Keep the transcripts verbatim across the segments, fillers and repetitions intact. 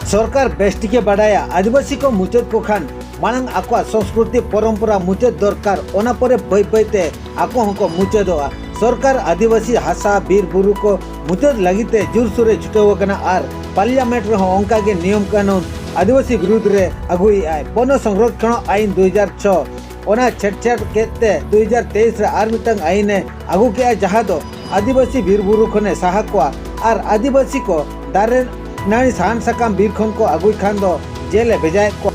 ᱥᱚᱨᱠᱟᱨ ᱵᱮᱥ ᱴᱷᱤᱠᱮ ᱵᱟᱰᱟᱭᱟ, ᱟᱹᱫᱤᱵᱟᱹᱥᱤ ᱠᱚ ᱢᱩᱪᱟᱹᱫ ᱠᱚ ᱠᱷᱟᱱ ᱢᱟᱲᱟᱝ ᱟᱠᱚᱣᱟᱜ ᱥᱚᱝᱥᱠᱨᱩᱛᱤ ᱯᱚᱨᱚᱢᱯᱚᱨᱟ ᱢᱩᱪᱟᱹᱫ ᱫᱚᱨᱠᱟᱨ, ᱚᱱᱟ ᱯᱚᱨᱮ ᱵᱟᱹᱭ ᱵᱟᱹᱭ ᱛᱮ ᱟᱠᱚ ᱦᱚᱸᱠᱚ ᱢᱩᱪᱟᱹᱫᱚᱜᱼᱟ᱾ ᱥᱚᱨᱠᱟᱨ ᱟᱹᱫᱤᱵᱟᱹᱥᱤ ᱦᱟᱥᱟ ᱵᱤᱨ ᱵᱩᱨᱩ ᱠᱚ ᱢᱩᱪᱟᱹᱫ ᱞᱟᱹᱜᱤᱫ ᱛᱮ ᱡᱳᱨᱥᱳᱨᱮ ᱪᱷᱩᱴᱟᱹᱣ ᱟᱠᱟᱱᱟ ᱟᱨ ᱯᱟᱨᱞᱤᱭᱟᱢᱮᱱᱴ ᱨᱮᱦᱚᱸ ᱚᱱᱠᱟ ᱜᱮ ᱱᱤᱭᱚᱢ ᱠᱟᱹᱱᱩᱱ ᱟᱹᱫᱤᱵᱟᱹᱥᱤ ᱵᱤᱨᱩᱫᱽ ᱨᱮ ᱟᱹᱜᱩᱭᱮᱫᱼᱟᱭ᱾ ᱵᱚᱱᱚ ᱥᱚᱝᱨᱚᱠᱷᱚᱱ ᱟᱭᱤᱱ ᱫᱩ ᱦᱟᱡᱟᱨ ᱪᱷᱚ, ᱚᱱᱟ ᱪᱷᱮᱫ ᱪᱷᱮᱫ ᱠᱮᱫ ᱛᱮ ᱫᱩ ᱦᱟᱡᱟᱨ ᱛᱮᱭᱤᱥ ᱨᱮ ᱟᱨ ᱢᱤᱫᱴᱟᱝ ᱟᱭᱤᱱ ᱮ ᱟᱹᱜᱩ ᱠᱮᱫᱼᱟ, ᱡᱟᱦᱟᱸ ᱫᱚ ᱟᱹᱫᱤᱵᱟᱹᱥᱤ ᱵᱤᱨ ᱵᱩᱨᱩ ᱠᱷᱚᱱᱮ ᱥᱟᱦᱟ ᱠᱚᱣᱟ ᱟᱨ ᱟᱹᱫᱤᱵᱟᱹᱥᱤ ᱠᱚ ᱫᱟᱨᱮ ᱱᱟᱹᱲᱤ ᱥᱟᱦᱟᱱ ᱥᱟᱠᱟᱢ ᱵᱤᱨ ᱠᱷᱚᱱ ᱠᱚ ᱟᱹᱜᱩᱭ ᱠᱷᱟᱱ ᱫᱚ ᱡᱮᱞ ᱮ ᱵᱷᱮᱡᱟᱭᱮᱫ ᱠᱚᱣᱟ᱾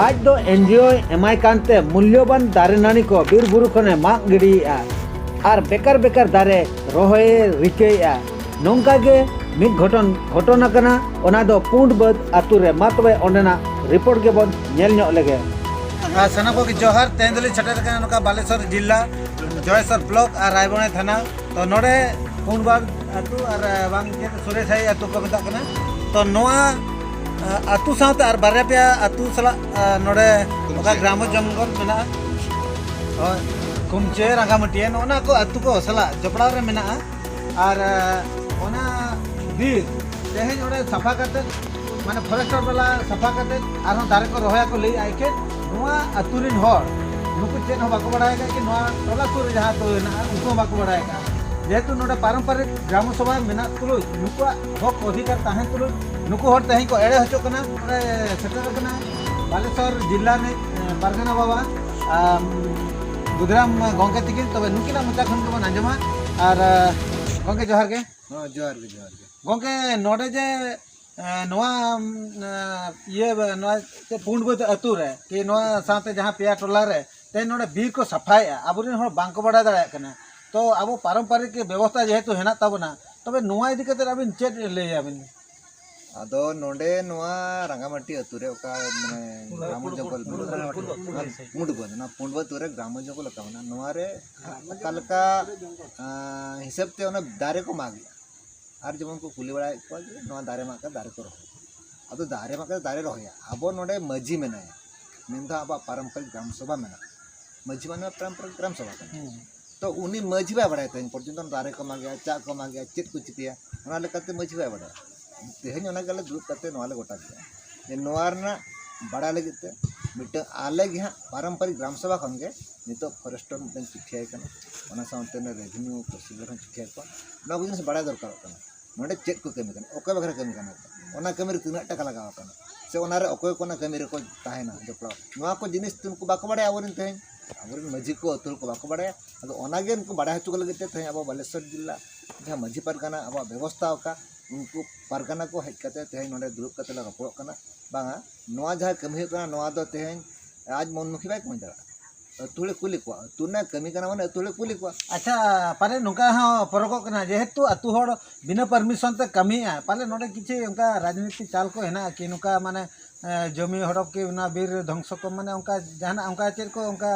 ᱟᱡ ᱫᱚ ᱮᱱ ᱡᱤ ᱳᱭ ᱮᱢᱟᱭ ᱠᱟᱱᱛᱮ ᱢᱩᱞᱭᱚᱵᱟᱱ ᱫᱟᱨᱮ ᱱᱟᱹᱲᱤ ᱠᱚ ᱵᱤᱨ ᱵᱩᱨᱩ ᱠᱷᱚᱱᱮ ᱢᱟᱜ ᱜᱤᱰᱤᱭᱮᱫᱼᱟ ᱟᱨ ᱵᱮᱠᱟᱨ ᱵᱮᱠᱟᱨ ᱫᱟᱨᱮ ᱨᱚᱦᱚᱭᱮ ᱨᱤᱠᱟᱹᱭᱮᱫᱼᱟ᱾ ᱱᱚᱝᱠᱟ ᱜᱮ ᱢᱤᱫ ᱜᱷᱚᱴᱚᱱ ᱜᱷᱚᱴᱚᱱ ᱟᱠᱟᱱᱟ, ᱚᱱᱟ ᱫᱚ ᱯᱩᱸᱰ ᱵᱟᱹᱫᱽ ᱟᱹᱛᱩ ᱨᱮ᱾ ᱢᱟ ᱛᱚᱵᱮ ᱚᱸᱰᱮᱱᱟᱜ ᱨᱤᱯᱳᱨᱴ ᱜᱮᱵᱚᱱ ᱧᱮᱞ ᱧᱚᱜ ᱞᱮᱜᱮ᱾ ᱟᱨ ᱥᱟᱱᱟᱢ ᱠᱚᱜᱮ ᱡᱚᱦᱟᱨ᱾ ᱛᱮᱦᱮᱧ ᱫᱚᱞᱤᱧ ᱥᱮᱴᱮᱨ ᱟᱠᱟᱱᱟ ᱱᱚᱝᱠᱟ ᱵᱟᱞᱮᱥᱚᱨ ᱡᱤᱞᱟ, ᱡᱚᱭᱮᱥᱚᱨ ᱵᱞᱚᱠ ᱟᱨ ᱨᱟᱭᱵᱚᱱᱤ ᱛᱷᱟᱱᱟ᱾ ᱛᱚ ᱱᱚᱰᱮ ᱯᱩᱸᱰ ᱵᱟᱹᱫᱽ ᱟᱹᱛᱩ ᱟᱨ ᱵᱟᱝ ᱪᱮᱫ ᱥᱩᱨᱮᱥᱟᱦᱤ ᱟᱹᱛᱩ ᱠᱚ ᱢᱮᱛᱟᱜ ᱠᱟᱱᱟ᱾ ᱛᱚ ᱱᱚᱣᱟ ᱟᱹᱛᱩ ᱥᱟᱶᱛᱮ ᱟᱨ ᱵᱟᱨᱭᱟ ᱯᱮᱭᱟ ᱟᱹᱛᱩ ᱥᱟᱞᱟᱜ ᱱᱚᱰᱮ ᱚᱠᱟ ᱜᱨᱟᱢᱚ ᱡᱚᱝᱜᱚᱞ ᱢᱮᱱᱟᱜᱼᱟ, ᱦᱳᱭ, ᱠᱩᱢᱪᱮ, ᱨᱟᱸᱜᱟᱢᱟᱹᱴᱤᱭᱟᱹ, ᱱᱚᱜᱼᱚ ᱱᱟ ᱠᱚ ᱟᱹᱛᱩ ᱠᱚ ᱥᱟᱞᱟᱜ ᱡᱚᱯᱲᱟᱣ ᱨᱮ ᱢᱮᱱᱟᱜᱼᱟ᱾ ᱟᱨ ᱚᱱᱟ ᱵᱤᱨ ᱛᱮᱦᱮᱧ ᱚᱸᱰᱮ ᱥᱟᱯᱷᱟ ᱠᱟᱛᱮ, ᱢᱟᱱᱮ ᱯᱷᱚᱨᱮᱥᱴᱟᱨ ᱵᱟᱞᱟ ᱥᱟᱯᱷᱟ ᱠᱟᱛᱮ ᱟᱨᱦᱚᱸ ᱫᱟᱨᱮ ᱠᱚ ᱨᱚᱦᱚᱭᱟ ᱠᱚ ᱞᱟᱹᱭᱮᱫᱼᱟ᱾ ᱮᱠᱷᱮᱱ ᱱᱚᱣᱟ ᱟᱹᱛᱩ ᱨᱮᱱ ᱦᱚᱲ ᱱᱩᱠᱩ ᱪᱮᱫ ᱦᱚᱸ ᱵᱟᱠᱚ ᱵᱟᱲᱟᱭ ᱟᱠᱟᱫ ᱠᱤ ᱱᱚᱣᱟ ᱴᱚᱞᱟ ᱥᱩᱨ ᱨᱮ ᱡᱟᱦᱟᱸ ᱟᱹᱛᱩ ᱦᱮᱱᱟᱜᱼᱟ, ᱩᱱᱠᱩ ᱦᱚᱸ ᱵᱟᱠᱚ ᱵᱟᱲᱟᱭ ᱟᱠᱟᱫᱼᱟ᱾ ᱡᱮᱦᱮᱛᱩ ᱱᱚᱰᱮ ᱯᱟᱨᱚᱢᱯᱟᱨᱤᱠ ᱜᱨᱟᱢᱚ ᱥᱚᱵᱷᱟ ᱢᱮᱱᱟᱜ ᱛᱩᱞᱩᱡ, ᱱᱩᱠᱩᱣᱟᱜ ᱦᱚᱠ ᱚᱫᱷᱤᱠᱟᱨ ᱛᱟᱦᱮᱸ ᱛᱩᱞᱩᱡ, ᱱᱩᱠᱩ ᱦᱚᱲ ᱛᱮᱦᱮᱧ ᱠᱚ ᱮᱲᱮ ᱦᱚᱪᱚᱜ ᱠᱟᱱᱟ᱾ ᱱᱚᱰᱮ ᱥᱮᱴᱮᱨ ᱟᱠᱟᱱᱟ ᱵᱟᱞᱮᱥᱚᱨ ᱡᱤᱞᱟ ᱨᱤᱱᱤᱡ ᱯᱟᱨᱜᱟᱱᱟ ᱵᱟᱵᱟ ᱵᱩᱫᱷᱨᱟᱢ ᱜᱚᱢᱠᱮ ᱛᱤᱠᱤᱱ᱾ ᱛᱚᱵᱮ ᱱᱩᱠᱤᱱᱟᱜ ᱢᱚᱪᱟ ᱠᱷᱚᱱ ᱜᱮᱵᱚᱱ ᱟᱸᱡᱚᱢᱟ᱾ ᱟᱨ ᱜᱚᱢᱠᱮ, ᱡᱚᱦᱟᱨ ᱜᱮ᱾ ᱦᱮᱸ, ᱡᱚᱦᱟᱨ ᱜᱮ, ᱡᱚᱦᱟᱨ ᱜᱮ᱾ ᱜᱚᱢᱠᱮ, ᱱᱚᱰᱮ ᱡᱮ ᱱᱚᱣᱟ ᱤᱭᱟᱹ, ᱱᱚᱣᱟ ᱪᱮᱫ ᱯᱩᱸᱰ ᱵᱟᱹᱫᱽ ᱟᱹᱛᱩ ᱨᱮ ᱠᱤ ᱱᱚᱣᱟ ᱥᱟᱶᱛᱮ ᱡᱟᱦᱟᱸ ᱯᱮᱭᱟ ᱴᱚᱞᱟ ᱨᱮ ᱛᱮᱦᱮᱧ ᱱᱚᱰᱮ ᱵᱤᱨ ᱠᱚ ᱥᱟᱯᱷᱟᱭᱮᱫᱼᱟ, ᱟᱵᱚᱨᱮᱱ ᱦᱚᱲ ᱵᱟᱝᱠᱚ ᱵᱟᱲᱟᱭ ᱫᱟᱲᱮᱭᱟᱜ ᱠᱟᱱᱟ᱾ ᱛᱚ ᱟᱵᱚ ᱯᱟᱨᱚᱢᱯᱟᱨᱤᱠ ᱵᱮᱵᱚᱥᱛᱷᱟ ᱡᱮᱦᱮᱛᱩ ᱦᱮᱱᱟᱜ ᱛᱟᱵᱚᱱᱟ, ᱛᱚᱵᱮ ᱱᱚᱣᱟ ᱤᱫᱤ ᱠᱟᱛᱮ ᱟᱵᱤᱱ ᱪᱮᱫ ᱞᱟᱹᱭᱟᱵᱤᱱ? ᱟᱫᱚ ᱱᱚᱰᱮ ᱱᱚᱣᱟ ᱨᱟᱸᱜᱟᱢᱟᱹᱴᱤ ᱟᱹᱛᱩ ᱨᱮ ᱚᱠᱟ ᱢᱟᱱᱮ ᱜᱨᱟᱢ ᱡᱚᱝᱜᱚᱞ ᱯᱩᱸᱰ ᱵᱟᱹᱫᱽ, ᱚᱱᱟ ᱯᱩᱸᱰ ᱵᱟᱹᱫᱽ, ᱚᱱᱟ ᱯᱩᱸᱰ ᱵᱟᱹᱫᱽ ᱟᱹᱛᱩ ᱨᱮ ᱜᱨᱟᱢ ᱡᱚᱝᱜᱚᱞ ᱚᱠᱟ ᱢᱮᱱᱟᱜᱼᱟ, ᱱᱚᱣᱟ ᱨᱮ ᱚᱠᱟ ᱞᱮᱠᱟ ᱦᱤᱥᱟᱹᱵ ᱛᱮ ᱚᱱᱟ ᱫᱟᱨᱮ ᱠᱚ ᱢᱟᱜᱮᱜᱼᱟ᱾ ᱟᱨ ᱡᱮᱢᱚᱱ ᱠᱚ ᱠᱩᱞᱤ ᱵᱟᱲᱟᱭᱮᱫ ᱠᱚᱣᱟ ᱡᱮ ᱱᱚᱣᱟ ᱫᱟᱨᱮ ᱢᱟᱜ ᱠᱟᱛᱮ ᱫᱟᱨᱮ ᱠᱚ ᱨᱚᱦᱚᱭ᱾ ᱟᱫᱚ ᱫᱟᱨᱮ ᱢᱟᱜ ᱠᱟᱛᱮ ᱫᱟᱨᱮ ᱨᱚᱦᱚᱭᱟ, ᱟᱵᱚ ᱱᱚᱰᱮ ᱢᱟᱹᱡᱷᱤ ᱢᱮᱱᱟᱭᱟ, ᱢᱮᱱᱫᱚ ᱟᱵᱚᱣᱟᱜ ᱯᱟᱨᱚᱢᱯᱚᱨᱤᱠ ᱜᱨᱟᱢ ᱥᱚᱵᱷᱟ ᱢᱮᱱᱟᱜᱼᱟ᱾ ᱢᱟᱹᱡᱷᱤ ᱢᱟᱱᱮ ᱯᱟᱨᱚᱢᱯᱚᱨᱤᱠ ᱜᱨᱟᱢ ᱥᱚᱵᱷᱟ ᱠᱟᱱᱟ᱾ ᱛᱚ ᱩᱱᱤ ᱢᱟᱹᱡᱷᱤ ᱵᱟᱭ ᱵᱟᱲᱟᱭᱟ ᱛᱮᱦᱮᱧ ᱯᱚᱨᱡᱚᱱᱛᱚ ᱫᱟᱨᱮ ᱠᱚ ᱢᱟᱜᱮᱜᱼᱟ, ᱪᱟᱜ ᱠᱚ ᱢᱟᱜᱮᱜᱼᱟ, ᱪᱮᱫ ᱠᱚ ᱪᱤᱠᱟᱹᱭᱟ, ᱚᱱᱟ ᱞᱮᱠᱟᱛᱮ ᱢᱟᱹᱡᱷᱤ ᱵᱟᱭ ᱵᱟᱲᱟᱭᱟ᱾ ᱛᱮᱦᱮᱧ ᱚᱱᱟ ᱜᱮᱞᱮ ᱫᱩᱲᱩᱵ ᱠᱟᱛᱮ ᱱᱚᱣᱟ ᱞᱮ ᱜᱚᱴᱟ ᱠᱮᱫᱟ ᱡᱮ ᱱᱚᱣᱟ ᱨᱮᱱᱟᱜ ᱵᱟᱲᱟᱭ ᱞᱟᱹᱜᱤᱫ ᱛᱮ ᱢᱤᱫᱴᱟᱝ ᱟᱞᱮ ᱜᱮ ᱦᱟᱸᱜ ᱯᱟᱨᱚᱢᱯᱚᱨᱤᱠ ᱜᱨᱟᱢ ᱥᱚᱵᱷᱟ ᱠᱷᱚᱱ ᱜᱮ ᱱᱤᱛᱚᱜ ᱯᱷᱚᱨᱮᱥᱴᱚᱨ ᱢᱤᱫᱴᱟᱝ ᱪᱤᱴᱷᱤ ᱟᱭ ᱠᱟᱱᱟ᱾ ᱚᱱᱟ ᱥᱟᱶᱛᱮ ᱚᱱᱟ ᱨᱮᱵᱷᱮᱱᱤᱭᱩ ᱛᱚᱦᱥᱤᱞᱫᱟᱨ ᱦᱚᱸ ᱪᱤᱴᱷᱤ ᱟᱭ ᱠᱚ᱾ ᱱᱚᱣᱟ ᱠᱚ ᱡᱤᱱᱤᱥ ᱵᱟᱲᱟᱭ ᱫᱚᱨᱠᱟᱨᱚᱜ ᱠᱟᱱᱟ᱾ ᱱᱚᱰᱮ ᱪᱮᱫ ᱠᱚ ᱠᱟᱹᱢᱤ ᱠᱟᱱᱟ, ᱚᱠᱚᱭ ᱵᱟᱠᱷᱨᱟ ᱠᱟᱹᱢᱤ ᱠᱟᱱᱟ ᱠᱚ, ᱚᱱᱟ ᱠᱟᱹᱢᱤ ᱨᱮ ᱛᱤᱱᱟᱹᱜ ᱴᱟᱠᱟ ᱞᱟᱜᱟᱣ ᱟᱠᱟᱱᱟ, ᱥᱮ ᱚᱱᱟ ᱨᱮ ᱚᱠᱚᱭ ᱠᱚ ᱚᱱᱟ ᱠᱟᱹᱢᱤ ᱨᱮᱠᱚ ᱛᱟᱦᱮᱱᱟ ᱡᱚᱯᱲᱟᱣ, ᱱᱚᱣᱟ ᱠᱚ ᱡᱤᱱᱤᱥ ᱩᱱᱠᱩ ᱵᱟᱠᱚ ᱵᱟᱲᱟᱭᱟ᱾ ᱟᱵᱚᱨᱮᱱ ᱛᱮᱦᱮᱧ ᱟᱵᱚᱨᱮᱱ ᱢᱟᱹᱡᱷᱤ ᱠᱚ ᱟᱹᱛᱩ ᱦᱚᱲ ᱠᱚ ᱵᱟᱠᱚ ᱵᱟᱲᱟᱭᱟ᱾ ᱟᱫᱚ ᱚᱱᱟᱜᱮ ᱩᱱᱠᱩ ᱵᱟᱲᱟᱭ ᱦᱚᱪᱚ ᱠᱚ ᱞᱟᱹᱜᱤᱫ ᱛᱮ ᱛᱮᱦᱮᱧ ᱟᱵᱚ ᱵᱟᱞᱮᱥᱚᱨ ᱡᱮᱞᱟ ᱡᱟᱦᱟᱸ ᱢᱟᱹᱡᱷᱤ ᱯᱟᱨᱜᱟᱱᱟ ᱟᱵᱚᱣᱟᱜ ᱵᱮᱵᱚᱥᱛᱷᱟ ᱟᱠᱟᱫ, ᱩᱱᱠᱩ ᱯᱟᱨᱜᱟᱱᱟ ᱠᱚ ᱦᱮᱡ ᱠᱟᱛᱮ ᱛᱮᱦᱮᱧ ᱱᱚᱰᱮ ᱫᱩᱲᱩᱵ ᱠᱟᱛᱮ ᱞᱮ ᱨᱚᱯᱚᱲᱚᱜ ᱠᱟᱱᱟ᱾ ᱵᱟᱝᱟ, ᱱᱚᱣᱟ ᱡᱟᱦᱟᱸ ᱠᱟᱹᱢᱤ ᱦᱩᱭᱩᱜ ᱠᱟᱱᱟ, ᱱᱚᱣᱟ ᱫᱚ ᱛᱮᱦᱮᱧ ᱟᱡ ᱢᱚᱱᱢᱩᱠᱷᱤ ᱵᱟᱭ ᱠᱟᱹᱢᱤ ᱫᱟᱲᱮᱭᱟᱜᱼᱟ᱾ ᱟᱹᱛᱩ ᱦᱚᱲᱮ ᱠᱩᱞᱤ ᱠᱚᱣᱟ, ᱟᱹᱛᱩ ᱨᱮᱱᱟᱜ ᱠᱟᱹᱢᱤ ᱠᱟᱱᱟ ᱢᱟᱱᱮ ᱟᱹᱛᱩ ᱦᱚᱲᱮ ᱠᱩᱞᱤ ᱠᱚᱣᱟ᱾ ᱟᱪᱪᱷᱟ, ᱯᱟᱞᱮ ᱱᱚᱝᱠᱟ ᱦᱚᱸ ᱯᱚᱨᱚᱜᱚᱜ ᱠᱟᱱᱟ, ᱡᱮᱦᱮᱛᱩ ᱟᱹᱛᱩ ᱦᱚᱲ ᱵᱤᱱᱟᱹ ᱯᱟᱨᱢᱤᱥᱚᱱ ᱛᱮ ᱠᱟᱹᱢᱤᱭᱮᱫᱼᱟ, ᱯᱟᱞᱮ ᱱᱚᱰᱮ ᱠᱤᱪᱷᱩ ᱚᱱᱠᱟ ᱨᱟᱡᱽᱱᱤᱛᱤ ᱪᱟᱞ ᱠᱚ ᱦᱮᱱᱟᱜᱼᱟ ᱠᱤ, ᱱᱚᱝᱠᱟ ᱢᱟᱱᱮ ᱮ, ᱡᱚᱢᱤ ᱦᱚᱲᱚᱯ ᱠᱤ ᱚᱱᱟ ᱵᱤᱨ ᱫᱷᱚᱝᱥᱚ ᱠᱚ, ᱢᱟᱱᱮ ᱚᱱᱠᱟ ᱡᱟᱦᱟᱱᱟᱜ ᱚᱱᱠᱟ ᱪᱮᱫ ᱠᱚ ᱚᱱᱠᱟ